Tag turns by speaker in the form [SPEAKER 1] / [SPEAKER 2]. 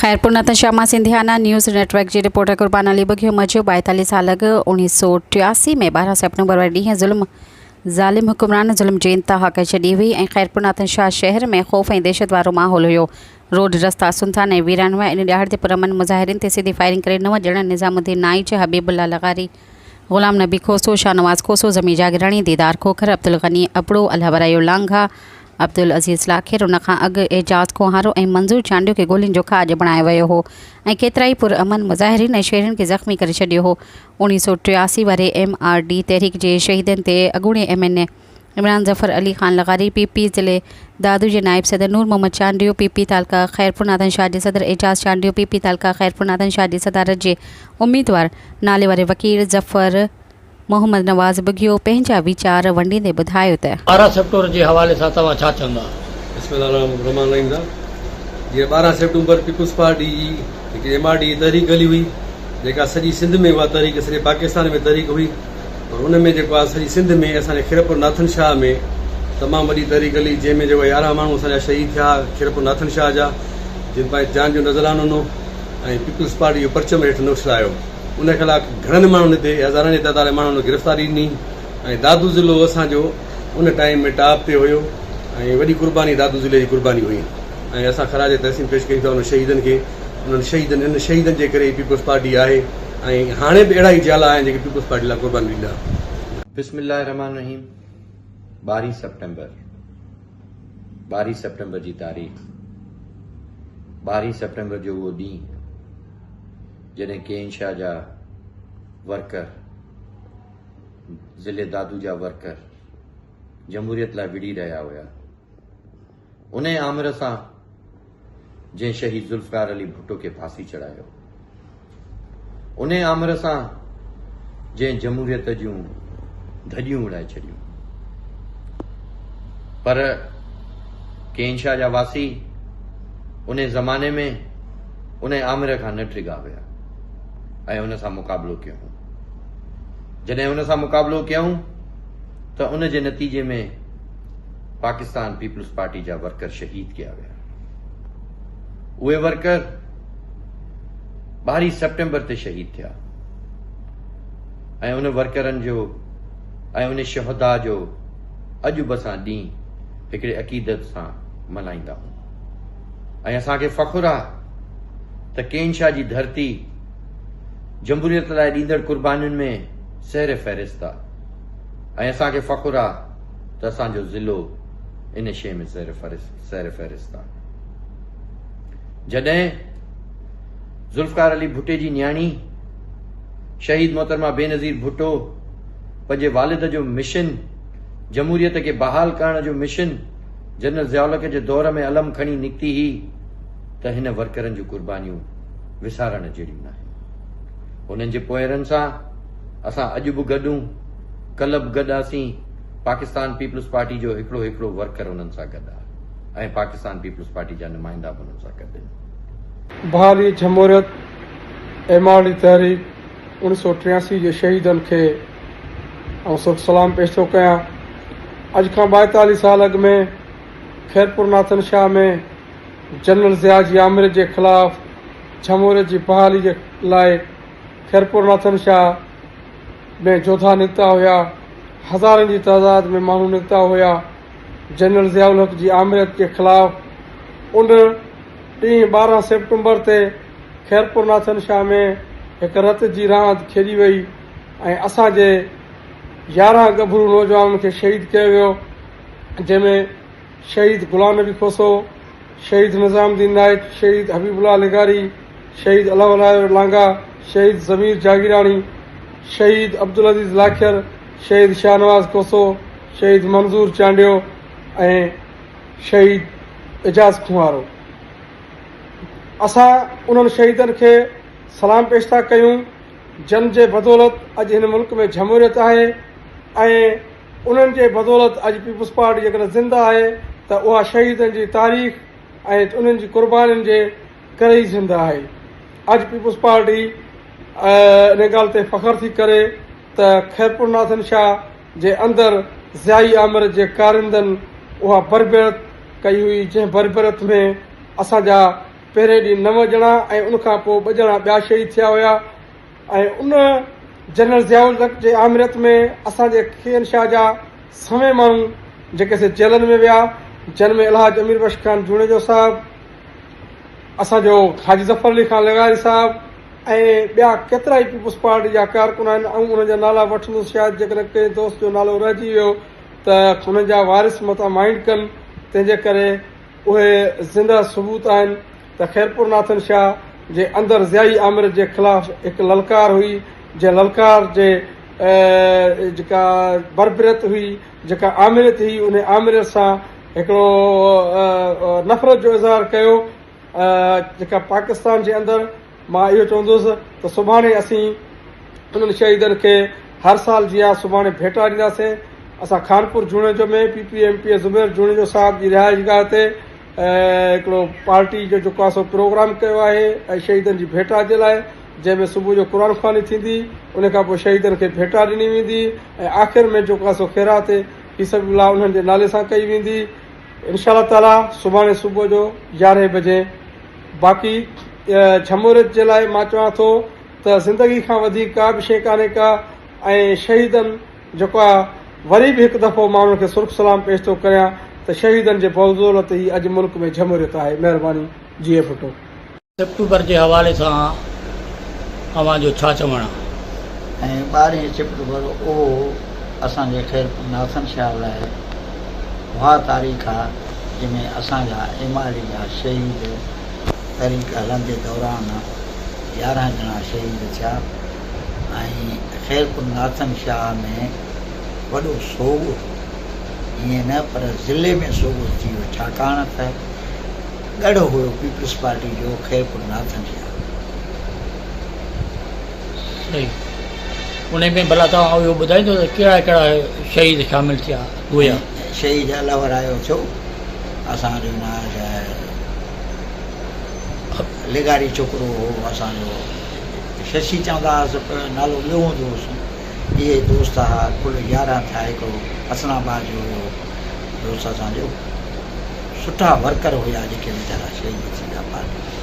[SPEAKER 1] خيرپور نتن مان Sindhiana news net work جي reporter Qurban Ali Bughio مجيو 42 سال اڳ 1983 ۾ 12 سيپٽمبر واري ڏينهن ظلم ظالم حڪمران ظلم جي انتها ڪري ڇڏي هئي ۽ خيرپور ناٿن شاهه شهر ۾ خوف ۽ دهشت وارو ماحول هيو. روڊ رستا سنسان ۽ ويران هئا. ان ڏهاڙي تي پرامن مظاهرين تي سڌي فائرنگ ڪري نو ڄڻن نظام الدين نائچ، حبيب الله لغاري، غلام نبي کوسو، شاهنواز کوسو، ضمير جاگيراڻي، ديدار کوکر، عبدالغني ابڙو، الهه ورايو لانگاهه، عبدالعزيز لاکير، ان کان اڳ اعجاز کوهارو ۽ منظور چانڊيو کي گولين جو کاڄ بڻايو ويو هو ۽ ڪيترائي پرامن مظاهرين ۽ شهرين کي زخمي ڪري ڇڏيو هو. 1983 واري ايم آر ڊي تحريڪ جي شهيدن تي اڳوڻي M N A Imran Zafar Ali Khan لغاري، پي پي ضلعي دادو جي نائب صدر نور محمد چانڊيو، پي پي تعلقه خيرپور ناٿن شاهه جي صدر اعجاز چانڊيو، پي پي تعلقه خيرپور ناٿن شاهه جي صدارت جي اميدوار نالي واري وڪيل ظفر محمد نواز ٻگهيو پنهنجا ويچار ونڊيندي ٻڌايو ته.
[SPEAKER 2] 12 سيپٽمبر جي حوالي سان توهان ڇا چوندا؟
[SPEAKER 3] بسم الله الرحمٰن الرحيم سان جيئن 12 سيپٽمبر پيپلز پارٽي جي هڪ ايم آر ڊي جي تحريڪ هلي هئي جيڪا سڄي سنڌ ۾ اها تحريڪ سڄي پاڪستان ۾ تحريڪ هئي پر ان ۾ جيڪو آهي سڄي سنڌ ۾ اسان جي خيرپور ناٿن شاهه ۾ تمام وڏي تحريڪ هلي جنهن ۾ جيڪو 11 ماڻهو اسان جا شهيد ٿيا خيرپور ناٿن شاهه جا جن پنهنجي جان جو نذرانو ڏنو ۽ پيپلز پارٽي جو پرچم هيٺ نه اڇلايو. ان خلاف گهڻن ماڻهن هتي هزارن جي تعداد ۾ ماڻهن گرفتاري ڏني ۽ دادو ضلعو اسان جو ان ٽائيم ۾ ٽاپ تي هيو ۽ وڏي قرباني دادو ضلعي جي قرباني هئي ۽ اسان خراج تحسين پيش ڪيون ٿا انهن شهيدن کي انهن شهيدن انهن شهيدن جي ڪري ئي پيپلز پارٽي آهي ۽ هاڻي به اهڙا ئي جيالا آهن جيڪي پيپلز پارٽي لاء قرباني ڏيندا.
[SPEAKER 4] بسم الله الرحمٰن الرحيم ٻارهين سيپٽمبر ٻارهين سيپٽمبر جي تاريخ ٻارهين سيپٽمبر جو اهو ڏينهن جڏهن ڪين شاهه جا ورڪر، ضلعي دادو جا ورڪر جمهوريت لاء وڙهي رهيا هيا، انهي آمر سان جنهن شهيد ذوالفقار علي ڀٽو کي ڦاسي چڙهايو، انهي آمر سان جنهن جمهوريت جون ڌڄيون اڙائي ڇڏيون، پر ڪين شاهه جا واسي انهي زماني ۾ انهي آمر کان نه ڊگا هيا ۽ ان سان مقابلو ڪيائون. جڏهن ان سان مقابلو ڪيائون ته ان جي نتيجي ۾ پاڪستان پيپلز پارٽي جا ورڪر شهيد ڪيا ويا. اهي ورڪر ٻارهين سيپٽمبر تي شهيد ٿيا ۽ ان ورڪرن جو ۽ ان شهداء جو اڄ به اسان ڏينهن هڪڙي عقيدت سان ملهائيندا آهيون ۽ اسان کي فخر آ ته ڪين شاهه جي ڌرتي جمهوريت لاء ڏيندڙ قربانين ۾ سهر فهرست آ ۽ اسان کي فخر آ ته اسان جو ضلعو ان شيء ۾ سهر فهرست آ. جڏهن ذوالفقار علي ڀٽي جي نياڻي شهيد محترمه بينظير ڀٽو پنهنجي والد جو مشن جمهوريت کي بحال ڪرڻ جو مشن جنرل ضياء الحق جي دور ۾ علم کڻي نڪتي هئي ته هن ورڪرن جون قربانيون وسارڻ جهڙيون ناهن. هنن جي پوئيرن سان اسان اڄ به گڏ هون، ڪلهه به گڏ هئاسين، پاڪستان پيپلز پارٽي جو هڪڙو هڪڙو ورڪر انهن سان گڏ آهي ۽ پاڪستان پيپلز پارٽي جا نمائندا به انهن سان گڏ آهن.
[SPEAKER 5] بحالي جمهوريت ايم آر ڊي تحريڪ 1983 جي شهيدن کي آئون سرخ سلام پيش ٿو ڪيان. اڄ کان 42 سال اڳ ۾ خيرپور ناٿن شاهه ۾ جنرل ضياء جي آمريت جي خلاف جمهوريت جي بحالي جي لاء خيرپور ناٿن شاهه ۾ جوڌا نڪتا هيا، هزارن جي تعداد ۾ ماڻهو نڪتا هيا، جنرل ضياء الحق جي آمريت جي خلاف ان ڏينهن 12 سيپٽمبر تي خيرپور ناٿن شاهه ۾ هڪ رت جي راند کيڏي وئي ۽ اسان جي 11 ڳڀرو نوجوانن کي شهيد ڪيو ويو جنهن ۾ شهيد غلام نبي کوسو، شهيد نظام الدين نائچ، شهيد حبيب الله لغاري، شهيد الله ولايو لانگاهه، شهيد ضمير جاگيراڻي، شهيد عبدالعزيز لاکير، شهيد شاهنواز کوسو، شهيد منظور چانڊيو ۽ شهيد اعجاز کنوارو. اسان انهن شهيدن کي سلام پيش ٿا ڪيون جن جي بدولت اڄ هن ملڪ ۾ جمهوريت آهي ۽ انهن جي بدولت اڄ پيپلز پارٽي جيڪڏهن زنده آهي ته اها شهيدن جي تاريخ ۽ انهن جي قربانين جي ڪري ئي زنده آهي. اڄ پيپلز پارٽي ان ڳالهه تي فخر ٿي ڪري ته خيرپور ناٿن شاهه جي اندر ضيائي آمريت جي ڪارندن اها بربريت ڪئي هئي جنهن بربريت ۾ اسان جا. پهرين ڏينهن نو ڄڻا ۽ ان کان پوء ٻه ڄڻا ٻيا شهيد ٿيا هيا ۽ ان جنرل ضياء الحق جي آمريت ۾ اسان جي کين شاهه جا سوين ماڻهو جيڪي سي جيلن ۾ ويا جن ۾ الحاج امير بخش خان جوڻيجو صاحب، اسان جو حاجي ظفر علي خان لغاري صاحب ۽ ٻيا ڪيترائي پيپلز پارٽي جا ڪارڪن آهن آئون انهن جا نالا وٺندس شايد جيڪڏهن ڪنهن دوست جو نالو رهجي ويو ته انهن جا وارث متان مائنڊ ڪن تنهن جي ڪري اهي زنده ثبوت آهن ته خيرپور ناٿن شاهه جي اندر ضيائي آمريت جي خلاف هڪ للڪار هئي جنهن للڪار جي جيڪا بربريت هئي جيڪا آمريت هئي انهي آمريت سان هڪڙو نفرت جو اظهار ڪيو جيڪا پاڪستان جي اندر مان اهو چوندس ته سڀاڻي اسين انهن شهيدن کي هر سال جيان سڀاڻي ڀيٽا ڏينداسين اسان Khanpur Junejo ۾ P P M P A Zubair Junejo صاحب جي رهائش گاهه تي هڪڙو پارٽي جو جيڪو آهي سو پروگرام ڪيو آهي ۽ شهيدن جي ڀيٽا جي لاء جنهن ۾ صبح جو قرآن خواني ٿيندي ان کان پوء شهيدن کي ڀيٽا ڏني ويندي ۽ آخر ۾ جيڪو آهي سو خيرات في سبيل الله انهن جي نالي سان ڪئي ويندي انشاء الله تعالي سڀاڻي صبح جو يارهين بجي باقي جمهوريت جي لاء مان چوان ٿو ته زندگي کان وڌيڪ ڪا به شيء ڪانهي ڪا ۽ شهيدن جيڪو آ وري به هڪ دفعو مان انهن کي سرخ سلام پيش ٿو ڪريان ته شهيدن جي بدولت ئي اڄ ملڪ ۾ جمهوريت آهي مهرباني جيئي ڀٽو.
[SPEAKER 2] سيپٽمبر جي حوالي سان اوهان جو ڇا چوڻ آ؟
[SPEAKER 6] ۽ ٻارهين سيپٽمبر اهو اسان جي خيرپور ناٿن شاهه لاء اها تاريخ آ جنهن ۾ اسان جا ايم آر ڊي جا شهيد تحريڪ هلندي دوران 11 ڄڻا شهيد ٿيا ۽ خيرپور ناٿن شاهه ۾ وڏو سوڳ هو ائين نه پر ضلعي ۾ سوڳ ٿي ويو ڇاڪاڻ ته ڳڙهه هيو پيپلز پارٽي جو خيرپور ناٿن شاهه.
[SPEAKER 2] صحيح انهي ۾ ڀلا توهان اهو ٻڌائيندو ته ڪهڙا ڪهڙا شهيد شامل ٿيا هيا.
[SPEAKER 6] شهيد الله ورايو ٿيو اسان جو لغاري ڇوڪرو هو اسان جو ششي چوندا هئس پر نالو ٻيو هوندو هوس اهي دوست ها ڪل 11 ٿيا هڪڙو حسن آباد جو هيو دوست اسان جو سٺا ورڪر هيا جيڪي ويچارا شهيد ٿي ويا پارٽي.